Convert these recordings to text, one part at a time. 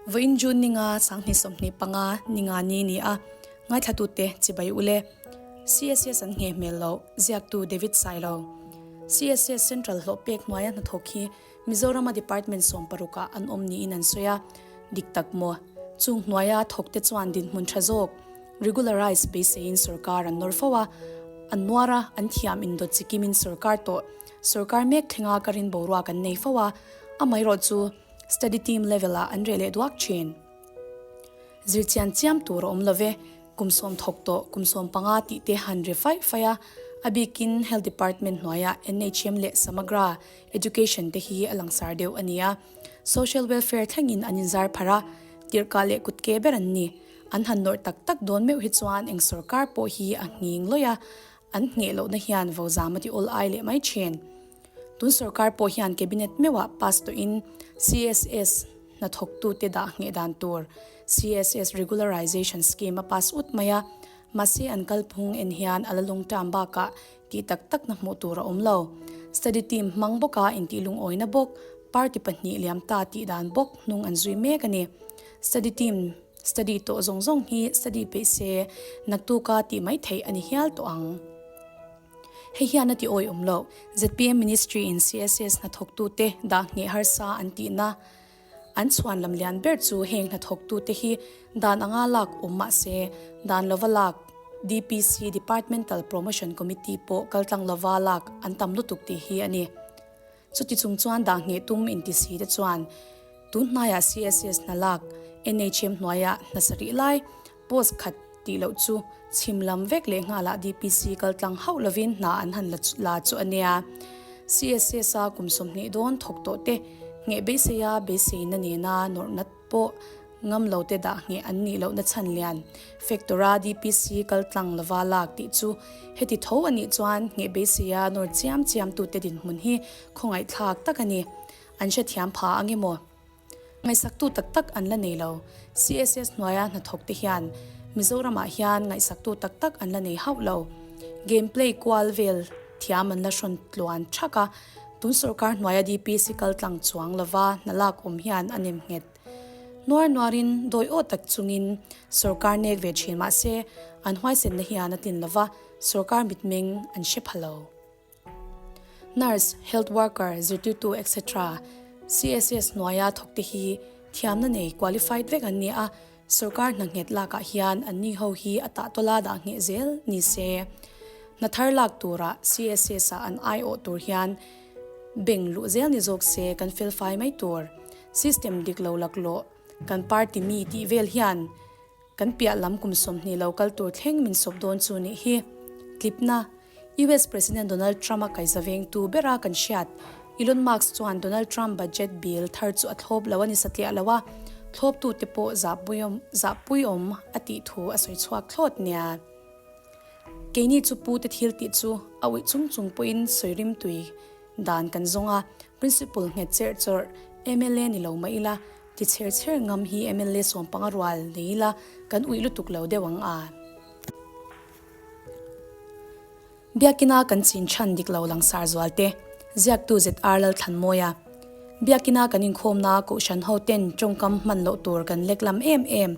Vawiin June ninga 2025 ninga ni ni a ngaithlatute chibai ule. CSS an ngheh hmel loh, ziaktu David Sailo. CSS Central hlawh pek hnuaia hnathawk hi Mizorama Department 16 ah an awm niin an sawi a, dik tak maw? Chung hnuaia thawkte chuan dinhmun tha zawk, regularise, beiseiin sorkar an nawr fo a, an nuar a, an thiam indawt chikimin sorkar tawh, sorkar mek thlenga ka rin boruak an nei fo a, amaherawh chu, Study team level ah an reh leh duak thin. Zirchian chiam tur a awm lo ve, kum sawm thawk tawh kum 15 tih te han ri faih faih a, a bikin Health Department hnuaiah NHM leh Samagra Education te hi a langsar deuh a ni a, Social Welfare thlengin an inzar pharh a, tirhkah leh kutke ber an ni. An han nawrh tak tak dawn meuh hi chuan eng sorkar pawh hi a nghing lawih a, an ngheh lohna hian vozam a ti awl ai leh mai thin. Tun sorkar pawh hian Cabinet meuhah pass tawhin CSS hnathawktute dah ngheh dan tur CSS Regularization Scheme a pass ut mai a, mahse an kalphung en hian a la lungṭam bakah tih tak takna hmuh tur a awm lo. Study team hmang bawka intih lungawina bawk, party pahnih liam ta tih dan bawk hnung an zui mek a ni. Study team study tawh zawng zawng hi study peih se naktuka tih mai theih a ni hial tawh ang. Hei hian a ti awiawm loh. Zpm Ministry in CSS hnathawktute dah ngheh harsa an tihna an chhuan lam lian ber chu heng hnathawktute hi dan anga lak awm mah se dan lova lak DPC Departmental Promotion Committee pawh kaltlang lova lak an tam lutuk tih hi a ni. Chuti chung chuan dah ngheh tum inti si te chuan tun hnaiah CSS hna lak NHM hnuaiah hna sarih lai post khat tih loh chu chhim lam vek leh nghalah DPC kal tlang hauh lovin hna an han la chu a nia. CSS a kum 20 dawn thawk tawh te ngheh beiseia beiseina nena nawrhna pawh Ngam lo te dah ngheh an nih lohna chhan lian Factor-a DPC kal tlang lova lak tih chu heti tho a nih chuan ngheh beiseia nawr chiam chiam tute dinhmun hi khawngaihthlak tak a ni. An hrethiam pha ang emaw? Ngaihsaktu tak tak an la nei lo. CSS hnuaia hnathawk te hian Mizoramah hian ngaihsaktu tak tak an la nei hauh lo. Game play kual vel thiam an la hrawn tluan thak a, tun sorkar hnuaia DPC kal tlang chuang lova hna lak awm hian a nem nghet. Nuar nuarin dawi aw tak chungin sorkar nek ve thin mah se an huaisenna hian a tlin lova, sorkar mitmeng an hre pha lo. Nurse, health worker, zirtirtu etc. CSS hnuaia thawkte hi thiamna nei qualified vek an ni a, sorkar hna nghet lakah hian anni ho hi a tahtawla dah ngheh zel ni se. Hna thar lak turah CSS ah an aiawh tur hian beng luh zel ni zawk se kan felfai mai tur. System dik lo laklawh kan party mi tih vel hian kan piah lam kum 20 lo kal tur thleng min sawp dawn chu nih hi. Tlipna, US President Donald Trump-a kaihza vengtu bera kan hriat Elon Musk chuan Donald Trump budget bill thar chu a thlawp lo a ni satliah lo a, thlawptute pawh zahpuiawm a tih thu a sawi chhuak thlawt nia. Keini chu pute thil tih chu a uih chung chung pawhin sawi rimtui dan kan zawng a, Principal nghet cherh chawrh mla ni lo mah ila, ti chher chher ngam hi mla 15 rual nei ila kan uih lutuk lo deuh ang a. Biakina kan chin chhan dik lo langsar zual te, ziaktu ZR Lalthlanmawia. Biakina kan inkhawmna Kohhran ho ten tawngkam hman loh tur kan lek lam em em.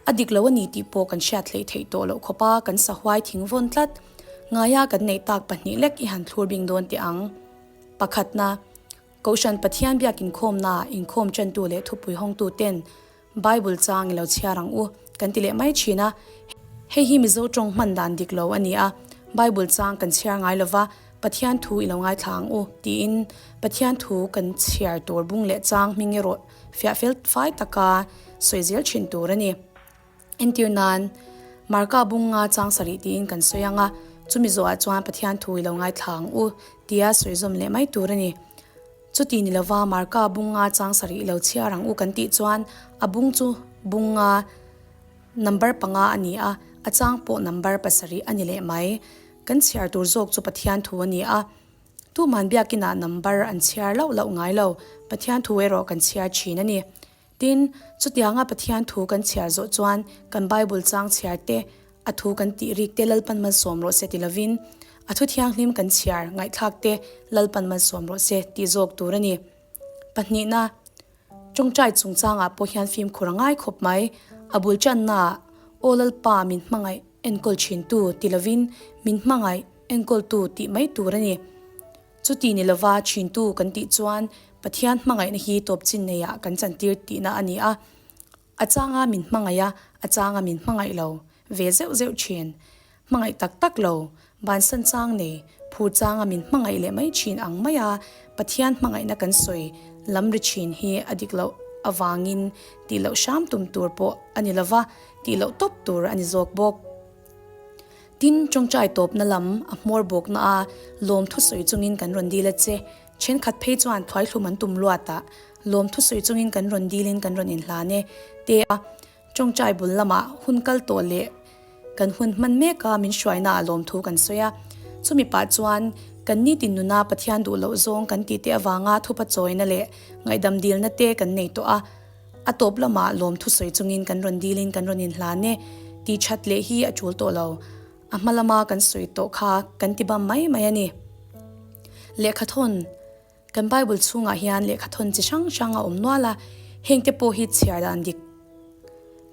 A dik lo a ni tih pawh kan hriat hleih theih tawh loh khawpa kan sahuai thing vawn tlat. Ngaia kan neih tak pahnih lek i han thlur bing dawn teh ang. Pakhatna, Kohhran Pathian biak inkhawmna inkhawm tantu leh thupui hawngtu ten Bible chang i lo chhiar ang u kan ti leh mai thin a. Hei hi Mizo tawng hman dan dik lo a ni a, Bible chang kan chhiar ngai lova Pathian thu i lo ngaithla ang u tiin Pathian thu kan chhiar tur bung leh chang hming erawh fiah fel fai taka sawi zel thin tur a ni. Entir nan, Marka bunga chang sarih tiin kan sawi ang a, chumi zawhah chuan Pathian thu i lo ngaithla ang u tia sawi zawm leh mai tur a ni. Chuti ni lova Marka bunga chang sarih i lo chhiar ang u kan tih chuan a bung chu bunga number panga a ni a, a chang pawh number pasarih a ni leh mai. Kan chhiar tur zawk chu Pathian thu a ni a. Tuman biakinah number an chhiar loh loh ngai lo, Pathian thu erawh kan chhiar thin a ni. Tin, chutianga Pathian thu kan chhiar zawh chuan kan Bible chang chhiar te, a thu kan tih rik te Lalpan malsawm rawh se ti lovin, a thu thianghlim kan chhiar ngaihthlak te Lalpan malsawm rawh se tih zawk tur a ni. Pahnihna. Tawngtai chungchangah pawh hian fimkhur a ngai khawp mai. A bul channaah, Aw Lalpa min hmangaih enkawl thintu ti lovin min hmangaih enkawltu tih mai tur a ni. Chuti ni lova thintu kan tih chuan Pathian hmangaihna hi tawp chin neiah kan chantir tihna a ni a. A changa min hmangaih a, a changa min hmangaih lo ve zeuh zeuh thin. Hmangaih tak tak lo, bansan chang nei, phur changa min hmangaih leh mai thin ang maia Pathian hmangaihna kan sawi lam ri thin hi a dik loh avangin tih loh hram tum tur pawh a ni lova, tih loh tawp tur a ni zawk bawk. Tin, tawngtai tawpna lam a hmawr bawkna a lawm thusawi chungin kan rawn dil a che. Thenkhat phei chuan thuaithlum an tum luat a, lawm thusawi chungin kan rawn dilin kan rawn inhlan e te a. Tawngtai bul lamah hun kal tawh leh kan hun hman mek a min hruaina ah lawmthu kan sawi a. Chumi pah chuan kan nitin nuna Pathian duh loh zawng kan tih te avanga thupa chawina leh ngaihdam dilna te kan nei tawh a. A tawp lamah lawmthu sawi chungin kan rawn dilin kan rawn inhlan e tih that leh hi a tul tawh lo. A hma lama kan sawi tawh kha kan ti bam mai mai a ni. Lehkhathawn, Kan Bible chhungah hian lehkhathawn chi hrang hrang a awm nual a, hengte pawh hi chhiar dan dik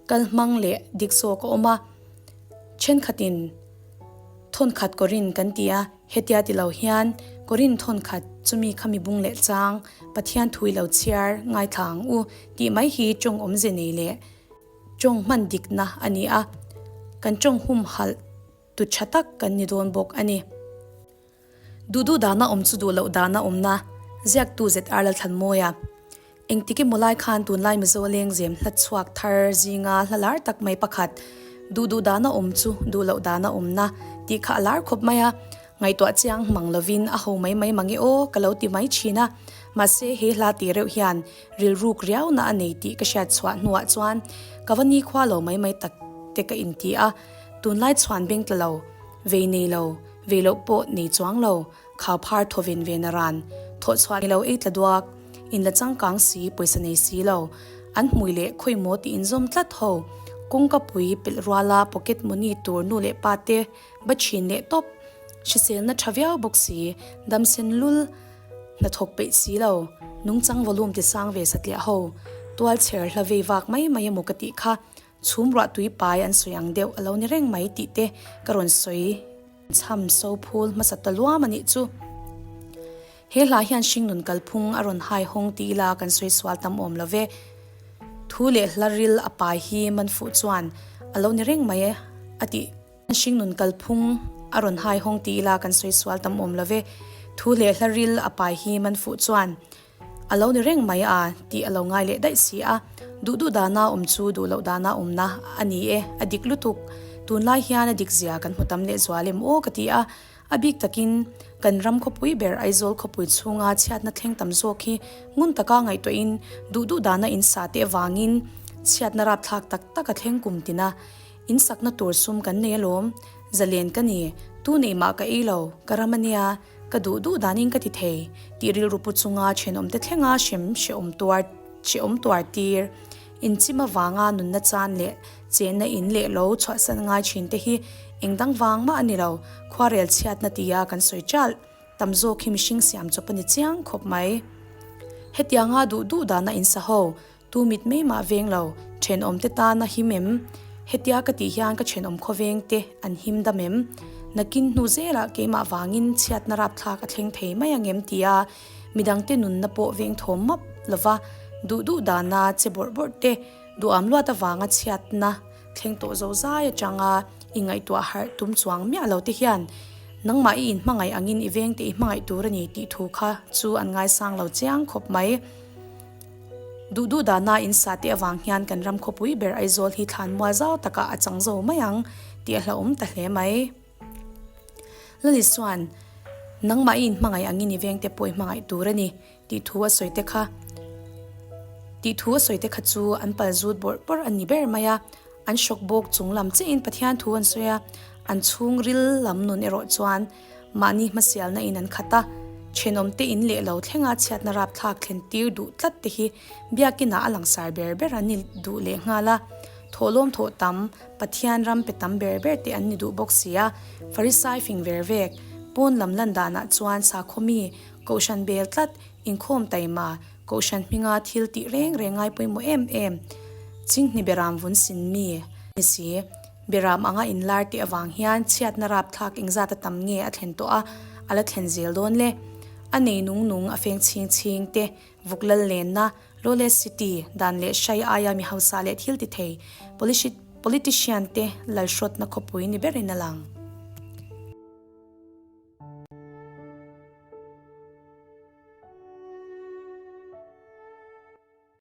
kal hmang leh dik zawk a awm a. Thenkhatin thawnkhat Korin kan ti a, hetia ti lo hian Korin thawnkhat chumi khami bung leh chang Pathian thu i lo chhiar ngaithla ang u tih mai hi tawng awmze nei leh Tawng hman dikna a ni a, kan tawng humhalh tu tha tak kan ni dawn bawk a ni. Duh duh dana awm chu duh loh dana awmna, ziaktu ZR Lalthlanmawia. Engtik emaw lai khan tunlai Mizo lengzem hla chhuak thar zinga hla lar tak mai pakhat, Duh duh dana awm chu duh loh dana awmna tih kha a lar khawp mai a, Ngaihtuah chiang mang lovin a ho mai mai mang e aw ka lo ti mai thin a, mahse he hla tih reuh hian rilruk riauna a nei tih ka hriat chhuah hnuah chuan ka va nikhua lo mai mai tak te ka inti a, tunlai chhuan beng tla lo, vei nei lo, vei loh pawh nei chuang lo, khau phar thaw ven ven a ran, thawh chhuah nei lo ei tla duak, in la changkang si pawisa nei si lo, an hmui leh khawi maw tih inzawm tlat ho, kawngka pui pelh ruala pocket money tur nu leh pa te Ba thin leh tawp, hriselna tha viau bawk si, dam sen lul, hnathawk peih si lo, nungchang volume ti sang ve satliah ho, tual chher hla vei vak mai mai emaw ka tih kha, chhum ruah tui pai an sawi ang deuh a lo ni reng mai tih te ka rawn sawi chham so phul hmasa ta luam a nih chu. He hla hian hringnun kalphung a rawn hai hawng ti ila kan sawi sual tam awm lo ve. Thu leh hla ril a pai hi man fuh chuan a lo ni reng mai a tih. Hringnun kalphung a rawn hai hawng ti ila kan sawi sual tam awm lo ve. Thu leh hla ril a pai hi man fuh chuan a lo ni reng mai a tih a lo ngai leh daih si a. Duh duh dana awm chu duh loh dana awmna a ni e, a dik lutuk. Tunlai hian a dik zia kan hmu tam leh zual em aw ka ti a. A bik takin kan ram khawpui ber Aizawl khawpui chhunga chhiatna thleng tam zawk hi ngun taka ngaihtuahin duh duh dana in sa te avangin chhiatna rapthlak tak tak a thleng kum tin a. In sakna tur sum kan nei alawm, zalen ka ni, tu neih mah ka ei lo, ka ram a nia, ka duh duh danin ka ti thei, tih rilru pu chunga thenawmte thlenga hrem hrehawm tuar hrehawm tuar tir. Inchim avanga nunna chan leh chenna in leh lo chhuahsan ngai thin te hi eng dang vang mah a ni lo, khuarel chhiatna tia kan sawi ṭalh tam zawk hi mihring siam chawp a ni chiang khawp mai. Hetianga duh duh dana in sa ho, Tu mit mai mah veng lo, thenawm te tan a him em? Hetia ka tih hian ka thenawm khawveng te an him dam em? Nakin hnu zelah keimah vangin chhiatna rapthlak a thleng thei mai ang em tia midangte nunna pawh veng thawm map lova duh duh dana che bawrh bawrh te duham luat avanga chhiatna thleng tawh zo zai atanga i ngaihtuah harh tum chuang miah lo te hian nangmah i inhmangaih angin i vengte i hmangaih tur a ni tih thu kha chu an ngaisang lo chiang khawp mai. Duh duh dana in sa te avang hian kan ram khawpui ber Aizawl hi thlan mual zau takah a chang zo mai ang tih a hlauhawm ta hle mai. Lali chuan, Nangmah i inhmangaih angin i vengte pawh i hmangaih tur a ni tih thu a sawi te kha tih thu a sawi te kha chu an pal zut bawrh bawrh a ni ber mai a. An hrawk bawk chung lam chiahin Pathian thu an sawi a, an chhungril lam nun erawh chuan Mahni hmasialna in an khat a, thenawmte in leh lo thlenga chhiatna rapthlak thlen tir duh tlat te hi biakinah a langsar ber ber an ni duh leh nghal a. Thawhlawm thawh tam, Pathian ram pe tam ber ber te an ni duh bawk si a. Farisai fing ver vek, pawn lam lan danah chuan sakhaw mi, kohhran bel tlat, inkhawm taima, Kohhran hminga thil tih reng reng ngai pawimawh em em Chinghni Beram vun sin mi ni si. Beram anga inlar tih avang hian chhiatna rapthlak engzat a tam nge a thlen tawh a, a la thlen zel dawn le. A nei nung nung a feng chhing chhing te, vuk lal lenna, Lawless City, dan leh hrai aia mi hausa leh thil ti thei, politician te lalhrawtna khawpui ni berin a lang.